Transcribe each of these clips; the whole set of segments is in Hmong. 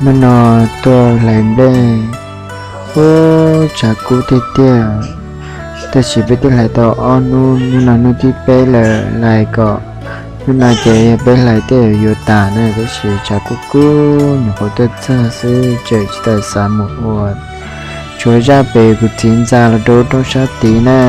Hnub no tuaj hlais nplej, ub, tshav kub tiag tiag, tab sis peb twb hlais tau ob hnub, hnub no hnub thib peb lawm, lais kom hnub no ces yog peb hlais tej yuav tas na, tab sis tshav kub kub nyuam qhuav tuaj txog xwb, tseem tsis tau xav mus ua, tshuav zaj pem kuv txiv ntxa los rau roob sab tid na.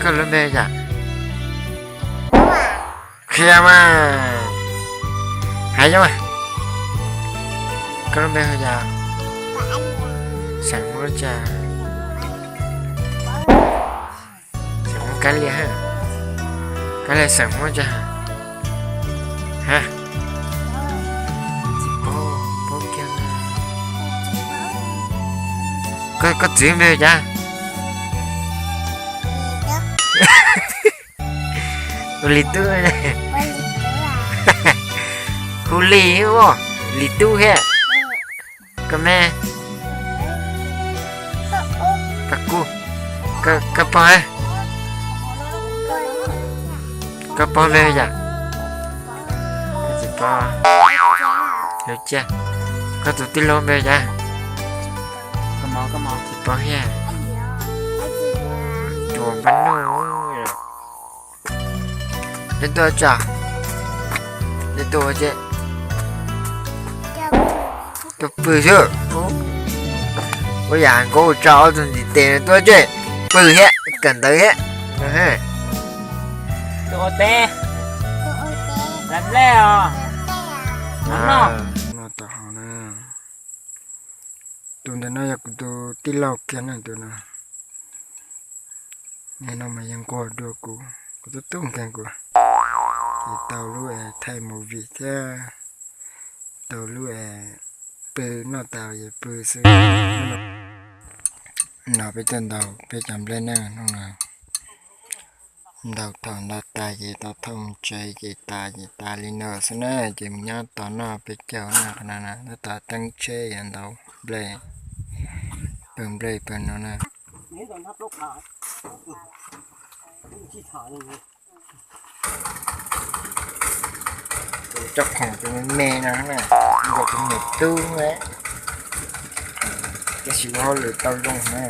Koj lub npe yom? Qhia mas. Hais zoo mas. Koj lub npe hu yom? Xeem Hmoob tsa? Xeem Hmoob Kab Lia ha. Kab Lia xeem Hmoob tsa ha? Tsis paub, paub kiag. Koj txiv npe hu cas? Ua Lis Tub. Hu Lis, Lis Tub thiab. Koj me? Koj pog, koj pog npe yom? Tsis paub. Cia, koj tus tij laug npe cas? Tsis paub thiab. Tus npab noj. Nej tuaj tso, nej tuaj ua ces tuaj pw xwb. Ua yam nkauj tso ob tug ntiv tes tuaj ces pw thiab kawm ntawv thiab. Tuaj ua teb, hlais nplej os. Noj tom haus na. Tus ntawm no yog kuv tus tij laug kiag na tus no. Nim no mas yeej nquag dua kuv, kuv tub tub nkeeg kuv. Ces tau lub es thaij movie thiab tau lub es pw, noj tas es pw xwb. No peb tuaj ntaus peb cov nplej na, hnub no ntaus thaum ntaus tas ces tau thauj mus tsev ces tas ces tas li no xwb na, ces mus nyob tos noj peb caug na, qhov no na tab tom teeb tsheb yuav ntaus nplej, pawg nplej pawg no na. Cov khoom tus me me no na, yog tus me tub, tab sis ua hauj lwm tau zoo na.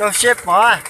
Rau siab pov.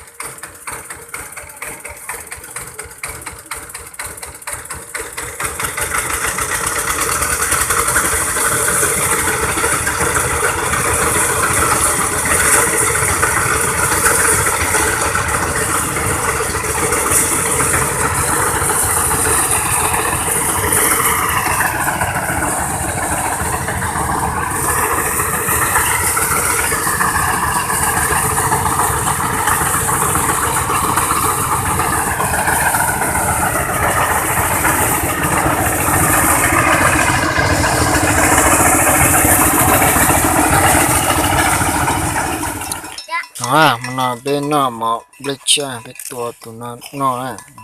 Hmo no peb noj mov nplej tshiab, peb tua tus no noj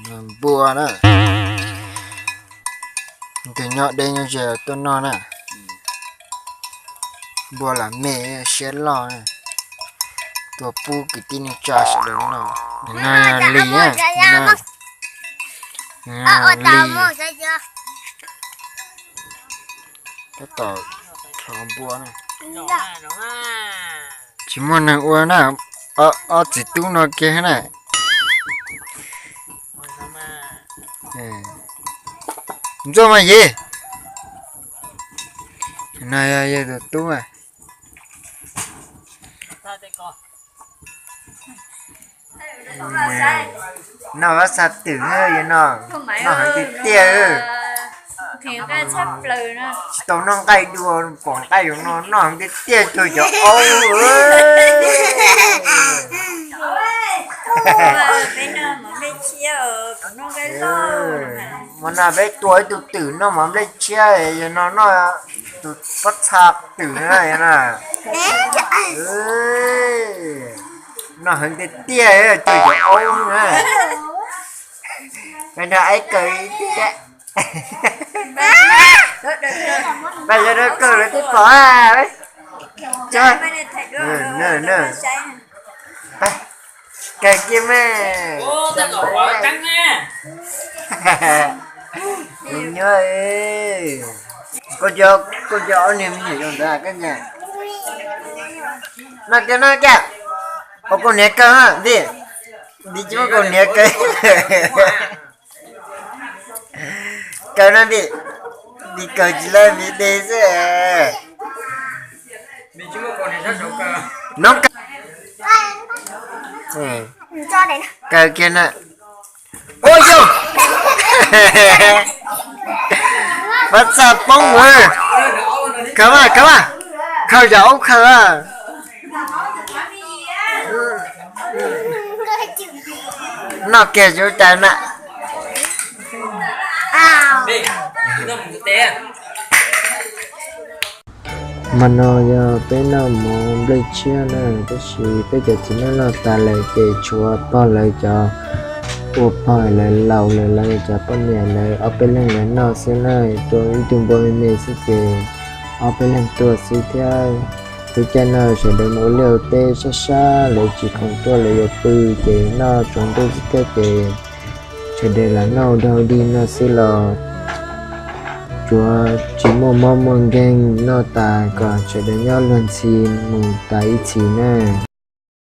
na, npua na. Tus nyob deb nyob ze tuaj noj na. Npua lam me siab loj na. Tua pub kwv tij neej tsa sawv daws noj. No yog Lis na. Lis tab tom rho npua na. Tsis muaj neeg ua na, ob txiv tub no kiag na. Ntxuaj mas Yis. No yog yawg tus tub. Noj vab xa twm, yog no noj heev tiag tiag. Tsis tau noj nqaij dua, pom nqaij yuav no noj tiag tiag cuag cov aub. Mas no peb tua ib tug twm noj mov nplej tshiab, yog no noj tus pob txha twm na. Noj heev tiag tiag cuag cov aub na. Nrog aib kaw thiab. Pab yog dab kaw lawv twb pom. Kawg kiag mas. Nyob, koj cov ob niag me nyuam zoo ntawd koj nyiam. Noj kiag noj kiag. Ua kaus hniav kaw, Vij. Vij tsis muaj kaus hniav kaw. Kaw no Vij. Vij kaw tsis lawm, Vij de xwb. No kaw. Kaw kiag na. Ua yog, pob txha poob. Khaws mas, khaws mas. Khaws yog aub khaws. Noj kiag tsis ua cas na. Hmo no yog peb noj mov nplej tshiab na, tab sis peb cov txiv neej noj tas lawm ces tshuav pog lawv cov, ua pog lawv laus lawm, lawv cov poj niam lawv ob peb leeg lawv noj xwb na, tua ib tug npua me me xwb ces ob peb leeg tua xwb thiab. Lub caij no sawv daws mus ua liaj ua teb sab sab, lawv tsis khoom tuaj, lawv yuav pw ces noj tsaus ntuj xwb thiab ces sawv daws lam noj ua dog dig noj xwb los tsuav tsis muaj mob muaj nkeeg, noj tas kom sawv daws nyob luag ntxhi mus tas ib txhis na.